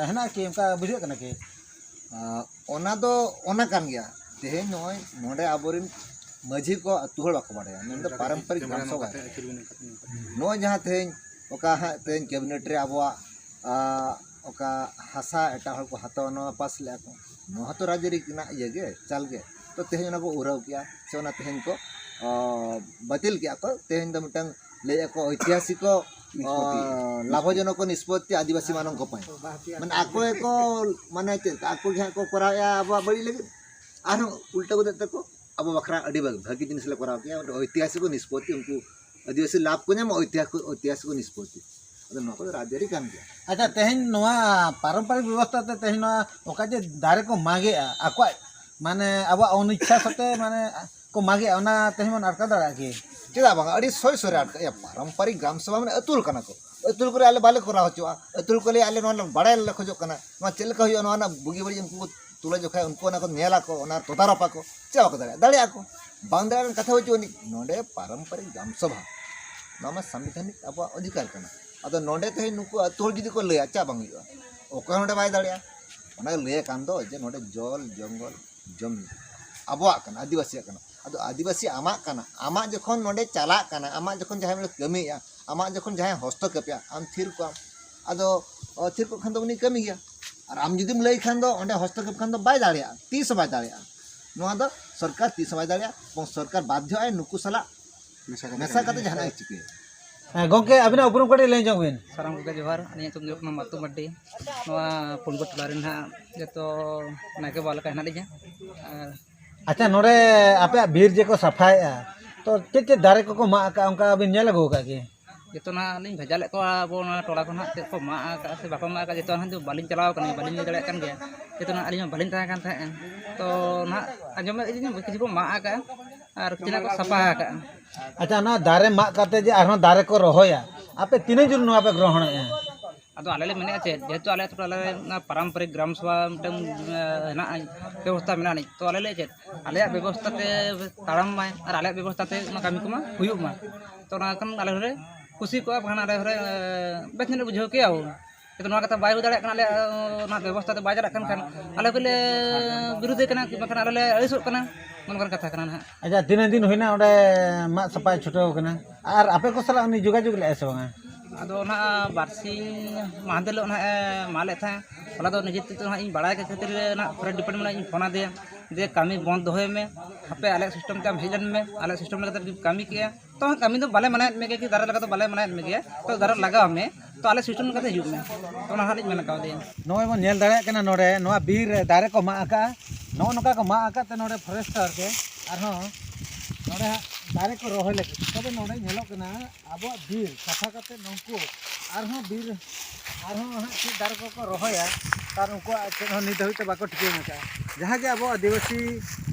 ᱦᱮᱱᱟᱜᱼᱟ ᱠᱤ, ᱚᱱᱠᱟ ᱵᱩᱡᱷᱟᱹᱜ ᱠᱟᱱᱟ ᱠᱤ? ᱟᱸ, ᱚᱱᱟ ᱫᱚ ᱚᱱᱟ ᱠᱟᱱ ᱜᱮᱭᱟ᱾ ᱛᱮᱦᱮᱧ ᱱᱚᱜᱼᱚᱭ ᱱᱚᱰᱮ ᱟᱵᱚᱨᱮᱱ ᱢᱟᱹᱡᱷᱤ ᱠᱚ ᱟᱹᱛᱩ ᱦᱚᱲ ᱵᱟᱠᱚ ᱵᱟᱲᱟᱭᱟ, ᱢᱮᱱᱫᱚ ᱯᱟᱨᱚᱢᱯᱚᱨᱤᱠ ᱜᱨᱟᱢ ᱥᱚᱵᱷᱟ᱾ ᱱᱚᱜᱼᱚᱭ ᱡᱟᱦᱟᱸ ᱛᱮᱦᱮᱧ ᱚᱠᱟ ᱦᱟᱸᱜ ᱛᱮᱦᱮᱧ ᱠᱮᱵᱤᱱᱮᱴ ᱨᱮ ᱟᱵᱚᱣᱟᱜ ᱟᱸ, ᱚᱠᱟ ᱦᱟᱥᱟ ᱮᱴᱟᱜ ᱦᱚᱲ ᱠᱚ ᱦᱟᱛᱟᱣᱟ, ᱱᱚᱣᱟ ᱯᱟᱥ ᱞᱮᱜᱼᱟ ᱠᱚ, ᱱᱚᱣᱟ ᱦᱚᱸᱛᱚ ᱨᱟᱡᱽᱟᱹᱨᱤ ᱨᱮᱱᱟᱜ ᱤᱭᱟᱹ ᱜᱮ, ᱪᱟᱞ ᱜᱮ᱾ ᱛᱚ ᱛᱮᱦᱮᱧ ᱚᱱᱟ ᱠᱚ ᱩᱨᱟᱹᱣ ᱠᱮᱜᱼᱟ, ᱥᱮ ᱚᱱᱟ ᱛᱮᱦᱮᱧ ᱠᱚ ᱟᱸ, ᱵᱟᱹᱛᱤᱞ ᱠᱮᱜᱼᱟ ᱠᱚ᱾ ᱛᱮᱦᱮᱧ ᱫᱚ ᱢᱤᱫᱴᱟᱝ ᱞᱟᱹᱭᱮᱜᱼᱟ ᱠᱚ ᱳᱭᱛᱤᱦᱟᱥᱤᱠ ᱱᱤᱥᱯᱚᱛᱤ᱾ ᱟᱸ, ᱞᱟᱵᱷᱚᱡᱚᱱᱚᱠ ᱱᱤᱥᱯᱚᱛᱤ ᱟᱹᱫᱤᱵᱟᱹᱥᱤ ᱢᱟᱱᱚᱝ ᱠᱚ ᱯᱟᱭ᱾ ᱢᱟᱱᱮ ᱟᱠᱚ ᱜᱮᱠᱚ, ᱢᱟᱱᱮ ᱪᱮᱫ ᱞᱮᱠᱟ, ᱟᱠᱚ ᱜᱮ ᱦᱟᱸᱜ ᱠᱚ ᱠᱚᱨᱟᱣᱮᱜᱼᱟ ᱟᱵᱚᱣᱟᱜ ᱵᱟᱹᱲᱤᱡ ᱞᱟᱹᱜᱤᱫ, ᱟᱨᱦᱚᱸ ᱩᱞᱴᱟᱹ ᱠᱚ ᱫᱮᱡ ᱛᱟᱠᱚ ᱟᱵᱚ ᱵᱟᱠᱷᱨᱟ ᱟᱹᱰᱤ ᱵᱷᱟᱹᱜᱤ, ᱵᱷᱟᱹᱜᱤ ᱡᱤᱱᱤᱥ ᱞᱮ ᱠᱚᱨᱟᱣ ᱠᱮᱜᱼᱟ, ᱢᱤᱫᱴᱟᱝ ᱳᱭᱛᱤᱦᱟᱥᱤᱠ ᱱᱤᱥᱯᱚᱛᱤ, ᱩᱱᱠᱩ ᱟᱹᱫᱤᱵᱟᱹᱥᱤ ᱞᱟᱵᱷ ᱠᱚ ᱧᱟᱢᱟ, ᱳᱭᱛᱤᱦᱟᱥᱤᱠ, ᱳᱭᱛᱤᱦᱟᱥᱤᱠ ᱱᱤᱥᱯᱚᱛᱤ᱾ ᱟᱫᱚ ᱱᱚᱣᱟ ᱠᱚᱫᱚ ᱨᱟᱡᱽᱟᱹᱨᱤ ᱠᱟᱱ ᱜᱮᱭᱟ᱾ ᱟᱪᱪᱷᱟ, ᱛᱮᱦᱮᱧ ᱱᱚᱣᱟ ᱯᱟᱨᱚᱢᱯᱚᱨᱤᱠ ᱵᱮᱵᱚᱥᱛᱷᱟ ᱛᱮ ᱛᱮᱦᱮᱧ ᱱᱚᱣᱟ ᱚᱠᱟ ᱡᱮ ᱫᱟᱨᱮ ᱠᱚ ᱢᱟᱜᱮᱜᱼᱟ, ᱟᱠᱚᱣᱟᱜ ᱢᱟᱱᱮ ᱟᱵᱚᱣᱟᱜ ᱚᱱᱤᱪᱪᱷᱟ ᱥᱟᱛᱮ ᱢᱟᱱᱮ ᱠᱚ ᱢᱟᱜᱮᱜᱼᱟ, ᱚᱱᱟ ᱛᱮᱦᱮᱧ ᱵᱚᱱ ᱟᱴᱠᱟᱣ ᱫᱟᱲᱮᱭᱟᱜᱼᱟ ᱠᱤ? ᱪᱮᱫᱟᱜ ᱵᱟᱝ? ᱟᱹᱰᱤ ᱥᱚᱭ ᱥᱚᱭ ᱨᱮ ᱟᱴᱠᱟᱜᱼᱟ᱾ ᱯᱟᱨᱚᱢᱯᱚᱨᱤᱠ ᱜᱨᱟᱢ ᱥᱚᱵᱷᱟ ᱢᱟᱱᱮ ᱟᱹᱛᱩ ᱦᱚᱲ ᱠᱟᱱᱟ ᱠᱚ, ᱟᱹᱛᱩ ᱦᱚᱲ ᱠᱚᱨᱮ ᱟᱞᱮ ᱵᱟᱞᱮ ᱠᱚᱨᱟᱣ ᱦᱚᱪᱚᱣᱟᱜᱼᱟ᱾ ᱟᱹᱛᱩ ᱦᱚᱲ ᱠᱚ ᱞᱟᱹᱭᱟ, ᱟᱞᱮ ᱱᱚᱣᱟ ᱞᱮ ᱵᱟᱲᱟᱭ ᱞᱮ ᱠᱷᱚᱡᱚᱜ ᱠᱟᱱᱟ, ᱱᱚᱣᱟ ᱪᱮᱫ ᱞᱮᱠᱟ ᱦᱩᱭᱩᱜᱼᱟ, ᱱᱚᱣᱟ ᱨᱮᱱᱟᱜ ᱵᱩᱜᱤ ᱵᱟᱹᱲᱤᱡ ᱩᱱᱠᱩ ᱠᱚ ᱛᱩᱞᱟᱹ ᱡᱚᱠᱷᱟᱭᱟ, ᱩᱱᱠᱩ ᱚᱱᱟ ᱠᱚ ᱧᱮᱞ ᱟᱠᱚ, ᱚᱱᱟ ᱛᱚᱫᱟᱨᱚᱯ ᱟᱠᱚ᱾ ᱪᱮᱫᱟᱜ ᱵᱟᱠᱚ ᱫᱟᱲᱮᱭᱟᱜᱼᱟ? ᱫᱟᱲᱮᱭᱟᱜᱼᱟ ᱠᱚ᱾ ᱵᱟᱝ ᱫᱟᱲᱮᱭᱟᱜ ᱨᱮᱱᱟᱜ ᱠᱟᱛᱷᱟ ᱵᱟᱹᱪᱩᱜ ᱟᱹᱱᱤᱡ᱾ ᱱᱚᱰᱮ ᱯᱟᱨᱚᱢᱯᱚᱨᱤᱠ ᱜᱨᱟᱢ ᱥᱚᱵᱷᱟ, ᱱᱚᱣᱟ ᱢᱟ ᱥᱟᱝᱵᱤᱫᱷᱟᱱᱤᱠ ᱟᱵᱚᱣᱟᱜ ᱚᱫᱷᱤᱠᱟᱨ ᱠᱟᱱᱟ᱾ ᱟᱫᱚ ᱱᱚᱰᱮ ᱛᱮᱦᱮᱧ ᱱᱩᱠᱩ ᱟᱹᱛᱩ ᱦᱚᱲ ᱡᱩᱫᱤ ᱠᱚ ᱞᱟᱹᱭᱟ, ᱪᱮᱫᱟᱜ ᱵᱟᱝ ᱦᱩᱭᱩᱜᱼᱟ? ᱚᱠᱚᱭ ᱦᱚᱸ ᱱᱚᱰᱮ ᱵᱟᱭ ᱫᱟᱲᱮᱭᱟᱜᱼᱟ᱾ ᱚᱱᱟ ᱞᱟᱹᱭ ᱟᱠᱟᱱ ᱫᱚ ᱡᱮ ᱱᱚᱰᱮ ᱡᱚᱞ, ᱡᱚᱝᱜᱚᱞ, ᱡᱚᱢᱤ ᱟᱵᱚᱣᱟᱜ ᱠᱟᱱᱟ, ᱟᱹᱫᱤᱵᱟᱹᱥᱤᱭᱟᱜ ᱠᱟᱱᱟ᱾ ᱟᱫᱚ ᱟᱹᱫᱤᱵᱟᱹᱥᱤ ᱟᱢᱟᱜ ᱠᱟᱱᱟ, ᱟᱢᱟᱜ ᱡᱚᱠᱷᱚᱱ ᱱᱚᱰᱮ ᱪᱟᱞᱟᱜ ᱠᱟᱱᱟ, ᱟᱢᱟᱜ ᱡᱚᱠᱷᱚᱱ ᱡᱟᱦᱟᱸᱭ ᱱᱚᱰᱮ ᱠᱟᱹᱢᱤᱭᱮᱫᱼᱟ, ᱟᱢᱟᱜ ᱡᱚᱠᱷᱚᱱ ᱡᱟᱦᱟᱸᱭ ᱦᱚᱥᱛᱚᱠᱠᱷᱮᱯᱮᱜᱼᱟ, ᱟᱢ ᱛᱷᱤᱨ ᱠᱚᱜᱼᱟᱢ᱾ ᱟᱫᱚ, ᱚ, ᱛᱷᱤᱨ ᱠᱚᱜ ᱠᱷᱟᱱ ᱫᱚ ᱩᱱᱤ ᱠᱟᱹᱢᱤ ᱜᱮᱭᱟ᱾ ᱟᱨ ᱟᱢ ᱡᱩᱫᱤᱢ ᱞᱟᱹᱭ ᱠᱷᱟᱱ ᱫᱚ ᱚᱸᱰᱮ ᱦᱚᱥᱛᱚᱠᱠᱷᱮᱯ ᱠᱷᱟᱱ ᱫᱚ ᱵᱟᱭ ᱫᱟᱲᱮᱭᱟᱜᱼᱟ, ᱛᱤᱥ ᱦᱚᱸ ᱵᱟᱭ ᱫᱟᱲᱮᱭᱟᱜᱼᱟ᱾ ᱱᱚᱣᱟ ᱫᱚ ᱥᱚᱨᱠᱟᱨ ᱛᱤᱥ ᱦᱚᱸ ᱵᱟᱭ ᱫᱟᱲᱮᱭᱟᱜᱼᱟ, ᱮᱵᱚᱝ ᱥᱚᱨᱠᱟᱨ ᱵᱟᱫᱽᱫᱷᱚ ᱟᱭ ᱱᱩᱠᱩ ᱥᱟᱞᱟᱜ ᱢᱮᱥᱟ ᱠᱟᱛᱮ ᱢᱮᱥᱟ ᱠᱟᱛᱮ ᱡᱟᱦᱟᱱᱟᱜ ᱮ ᱪᱤᱠᱟᱹᱭᱟ᱾ ᱦᱮᱸ, ᱜᱚᱢᱠᱮ, ᱟᱹᱵᱤᱱᱟᱜ ᱩᱯᱨᱩᱢ ᱠᱟᱹᱴᱤᱡ ᱞᱟᱹᱭ ᱧᱚᱜ ᱵᱤᱱ᱾ ᱥᱟᱱᱟᱢ ᱠᱚᱜᱮ ᱡᱚᱦᱟᱨ᱾ ᱟᱹᱞᱤᱧᱟᱜ ᱧᱩᱛᱩᱢ ᱫᱚ ᱦᱩᱭᱩᱜ ᱠᱟᱱᱟ ᱢᱟᱛᱩ ᱢᱟᱨᱰᱤ᱾ ᱱᱚᱣᱟ ᱯᱩᱱᱜᱚ ᱴᱚᱞᱟ ᱨᱮ ᱱᱟᱦᱟᱜ ᱡᱚᱛᱚ ᱱᱟᱭᱠᱮ ᱵᱟᱵᱟ ᱞᱮᱠᱟ ᱦᱮᱱᱟᱜ ᱞᱤᱧᱟ᱾ ᱟᱨ ᱟᱪᱪᱷᱟ, ᱱᱚᱰᱮ ᱟᱯᱮᱭᱟᱜ ᱵᱤᱨ ᱡᱮᱠᱚ ᱥᱟᱯᱷᱟᱭᱮᱫᱼᱟ, ᱛᱚ ᱪᱮᱫ ᱪᱮᱫ ᱫᱟᱨᱮ ᱠᱚᱠᱚ ᱢᱟᱜ ᱟᱠᱟᱫᱼᱟ, ᱚᱱᱠᱟ ᱵᱤᱱ ᱧᱮᱞ ᱟᱹᱜᱩ ᱟᱠᱟᱫ ᱜᱮ? ᱡᱚᱛᱚ ᱱᱟᱦᱟᱜ ᱞᱤᱧ ᱵᱷᱮᱡᱟ ᱞᱮᱫ ᱠᱚᱣᱟ ᱟᱵᱚ ᱱᱚᱣᱟ ᱴᱚᱞᱟ ᱠᱷᱚᱱ ᱦᱟᱸᱜ, ᱪᱮᱫ ᱠᱚ ᱢᱟᱜ ᱟᱠᱟᱫᱼᱟ ᱥᱮ ᱵᱟᱠᱚ ᱢᱟᱜ ᱟᱠᱟᱫᱼᱟ, ᱡᱚᱛᱚ ᱱᱟᱦᱟᱜ ᱫᱚ ᱵᱟᱹᱞᱤᱧ ᱪᱟᱞᱟᱣ ᱟᱠᱟᱱᱟ, ᱵᱟᱹᱞᱤᱧ ᱞᱟᱹᱭ ᱫᱟᱲᱮᱭᱟᱜ ᱠᱟᱱ ᱜᱮᱭᱟ᱾ ᱡᱚᱛᱚ ᱱᱟᱦᱟᱜ ᱟᱹᱞᱤᱧ ᱦᱚᱸ ᱵᱟᱹᱞᱤᱧ ᱛᱟᱦᱮᱸ ᱠᱟᱱ ᱛᱟᱦᱮᱸᱫ᱾ ᱛᱚ ᱱᱟᱦᱟᱜ ᱟᱸᱡᱚᱢᱮᱫ ᱟᱹᱧ ᱠᱤᱪᱷᱩ ᱠᱚ ᱢᱟᱜ ᱟᱠᱟᱫᱼᱟ ᱟᱨ ᱠᱤᱪᱷᱩ ᱱᱟᱦᱟᱜ ᱠᱚ ᱥᱟᱯᱷᱟ ᱟᱠᱟᱫᱼᱟ᱾ ᱟᱪᱪᱷᱟ, ᱚᱱᱟ ᱫᱟᱨᱮ ᱢᱟᱜ ᱠᱟᱛᱮ ᱡᱮ ᱟᱨᱦᱚᱸ ᱫᱟᱨᱮ ᱠᱚ ᱨᱚᱦᱚᱭᱟ, ᱟᱯᱮ ᱛᱤᱱᱟᱹᱜ ᱡᱳᱨ ᱱᱚᱣᱟ ᱯᱮ ᱜᱨᱚᱦᱚᱱᱮᱫᱼᱟ? ᱟᱫᱚ ᱟᱞᱮ ᱞᱮ ᱢᱮᱱᱮᱫᱼᱟ ᱪᱮᱫ, ᱡᱮᱦᱮᱛᱩ ᱟᱞᱮ ᱟᱹᱛᱩ ᱴᱚᱞᱟ ᱨᱮ ᱚᱱᱟ ᱯᱟᱨᱟᱢᱯᱚᱨᱤᱠ ᱜᱨᱟᱢ ᱥᱚᱵᱷᱟ ᱢᱤᱫᱴᱟᱝ, ᱮ, ᱦᱮᱱᱟᱜᱼᱟ, ᱵᱮᱵᱚᱥᱛᱷᱟ ᱢᱮᱱᱟᱜᱼᱟ ᱟᱹᱱᱤᱡ, ᱛᱚ ᱟᱞᱮ ᱞᱮ ᱪᱮᱫ, ᱟᱞᱮᱭᱟᱜ ᱵᱮᱵᱚᱥᱛᱷᱟ ᱛᱮ ᱛᱟᱲᱟᱢ ᱢᱟᱭ ᱟᱨ ᱟᱞᱮᱭᱟᱜ ᱵᱮᱵᱚᱥᱛᱷᱟ ᱛᱮ ᱚᱱᱟ ᱠᱟᱹᱢᱤ ᱠᱚᱢᱟ ᱦᱩᱭᱩᱜ ᱢᱟ᱾ ᱛᱚ ᱚᱱᱟ ᱠᱷᱟᱱ ᱟᱞᱮ ᱦᱚᱸᱞᱮ ᱠᱩᱥᱤ ᱠᱚᱜᱼᱟ, ᱵᱟᱠᱷᱟᱱ ᱟᱞᱮ ᱦᱚᱸᱞᱮ, ᱮ, ᱵᱮᱥ ᱧᱚᱜ ᱞᱮ ᱵᱩᱡᱷᱟᱹᱣ ᱠᱮᱭᱟ᱾ ᱟᱵᱚ ᱡᱩᱫᱤ ᱱᱚᱣᱟ ᱠᱟᱛᱷᱟ ᱵᱟᱭ ᱦᱩᱭ ᱫᱟᱲᱮᱭᱟᱜ ᱠᱟᱱᱟ, ᱟᱞᱮᱭᱟᱜ, ᱮ, ᱚᱱᱟ ᱵᱮᱵᱚᱥᱛᱷᱟ ᱛᱮ ᱵᱟᱭ ᱪᱟᱞᱟᱜ ᱠᱟᱱ ᱠᱷᱟᱱ, ᱟᱞᱮ ᱦᱚᱸᱞᱮ ᱵᱤᱨᱩᱫᱷᱮ ᱠᱟᱱᱟ, ᱵᱟᱠᱷᱟᱱ ᱟᱞᱮ ᱞᱮ ᱟᱹᱲᱤᱥᱚᱜ ᱠᱟᱱᱟ, ᱱᱚᱝᱠᱟᱱ ᱠᱟᱛᱷᱟ ᱠᱟᱱᱟ ᱱᱟᱦᱟᱜ᱾ ᱟᱪᱪᱷᱟ, ᱛᱤᱱᱟᱹᱜ ᱫᱤᱱ ᱦᱩᱭᱱᱟ ᱚᱸᱰᱮ ᱢᱟᱜ ᱥᱟᱯᱷᱟᱭ ᱪᱷᱩᱴᱟᱹᱣ ᱠᱟᱱᱟ? ᱟᱨ ᱟᱯᱮ ᱠᱚ ᱥᱟᱞᱟᱜ ᱩᱱᱤ ᱡᱳᱜᱟᱡᱳᱜᱽ ᱞᱮᱫᱼᱟᱭ ᱥᱮ ᱵᱟᱝᱟ? ᱟᱫᱚ ᱱᱟᱦᱟᱜ ᱵᱟᱨᱥᱤᱧ ᱢᱟᱦᱫᱮᱨ ᱦᱤᱞᱳᱜ ᱱᱟᱦᱟᱜ ᱮ ᱢᱟᱜ ᱞᱮᱫ ᱛᱟᱦᱮᱸᱫ᱾ ᱦᱚᱞᱟ ᱫᱚ ᱱᱤᱡᱮ ᱛᱮ ᱱᱟᱦᱟᱜ ᱤᱧ ᱵᱟᱲᱟᱭ ᱠᱮᱫ ᱠᱷᱟᱹᱛᱤᱨ ᱜᱮ ᱱᱟᱦᱟᱜ ᱯᱷᱚᱨᱮᱥᱴ ᱰᱤᱯᱟᱨᱴᱢᱮᱱᱴ ᱤᱧ ᱯᱷᱳᱱ ᱟᱫᱮᱭᱟ, ᱡᱮ ᱠᱟᱹᱢᱤ ᱵᱚᱱᱫ ᱫᱚᱦᱚᱭ ᱢᱮ, ᱦᱟᱯᱮ ᱟᱞᱮᱭᱟᱜ ᱥᱤᱥᱴᱮᱢ ᱛᱮ ᱟᱢ ᱦᱮᱡ ᱞᱮᱱ ᱢᱮ, ᱟᱞᱮᱭᱟᱜ ᱥᱤᱥᱴᱮᱢ ᱞᱮᱠᱟᱛᱮ ᱡᱩᱫᱤᱢ ᱠᱟᱹᱢᱤ ᱠᱮᱭᱟ᱾ ᱛᱚ ᱠᱟᱹᱢᱤ ᱫᱚ ᱵᱟᱞᱮ ᱢᱟᱱᱟᱭᱮᱫ ᱢᱮᱜᱮᱭᱟ, ᱠᱤ ᱫᱟᱨᱮ ᱞᱟᱜᱟᱣ ᱫᱚ ᱵᱟᱞᱮ ᱢᱟᱱᱟᱭᱮᱫ ᱢᱮᱜᱮᱭᱟ, ᱛᱚ ᱫᱟᱨᱮ ᱞᱟᱜᱟᱣ ᱢᱮ, ᱛᱚ ᱟᱞᱮ ᱥᱤᱥᱴᱮᱢ ᱞᱮᱠᱟᱛᱮ ᱦᱤᱡᱩᱜ ᱢᱮ, ᱛᱚ ᱚᱱᱟ ᱦᱟᱸᱜ ᱞᱤᱧ ᱢᱮᱱ ᱠᱟᱣᱫᱮᱭᱟ᱾ ᱱᱚᱜᱼᱚᱭ ᱵᱚᱱ ᱧᱮᱞ ᱫᱟᱲᱮᱭᱟᱜ ᱠᱟᱱᱟ, ᱱᱚᱰᱮ ᱱᱚᱣᱟ ᱵᱤᱨ ᱨᱮ ᱫᱟᱨᱮ ᱠᱚ ᱢᱟᱜ ᱟᱠᱟᱫᱼᱟ, ᱱᱚᱜᱼᱚ ᱱᱚᱝᱠᱟ ᱠᱚ ᱢᱟᱜ ᱟᱠᱟᱫ ᱛᱮ ᱱᱚᱰᱮ ᱯᱷᱚᱨᱮᱥᱴᱟᱨ ᱜᱮ ᱟᱨᱦᱚᱸ ᱱᱚᱰᱮ ᱦᱟᱸᱜ ᱫᱟᱨᱮ ᱠᱚ ᱨᱚᱦᱚᱭ ᱞᱟᱹᱜᱤᱫ᱾ ᱛᱚᱵᱮ ᱱᱚᱰᱮ ᱧᱮᱞᱚᱜ ᱠᱟᱱᱟ ᱟᱵᱚᱣᱟᱜ ᱵᱤᱨ ᱥᱟᱯᱷᱟ ᱠᱟᱛᱮ ᱱᱩᱠᱩ ᱟᱨᱦᱚᱸ ᱵᱤᱨ, ᱟᱨᱦᱚᱸ ᱦᱟᱸᱜ ᱪᱮᱫ ᱫᱟᱨᱮ ᱠᱚᱠᱚ ᱨᱚᱦᱚᱭᱟ, ᱟᱨ ᱩᱱᱠᱩᱣᱟᱜ ᱪᱮᱫ ᱦᱚᱸ ᱱᱤᱛ ᱫᱷᱟᱹᱵᱤᱡ ᱛᱮ ᱵᱟᱠᱚ ᱴᱷᱤᱠᱟᱹ ᱟᱠᱟᱫᱼᱟ᱾ ᱡᱟᱦᱟᱸ ᱜᱮ ᱟᱵᱚ ᱟᱹᱫᱤᱵᱟᱹᱥᱤ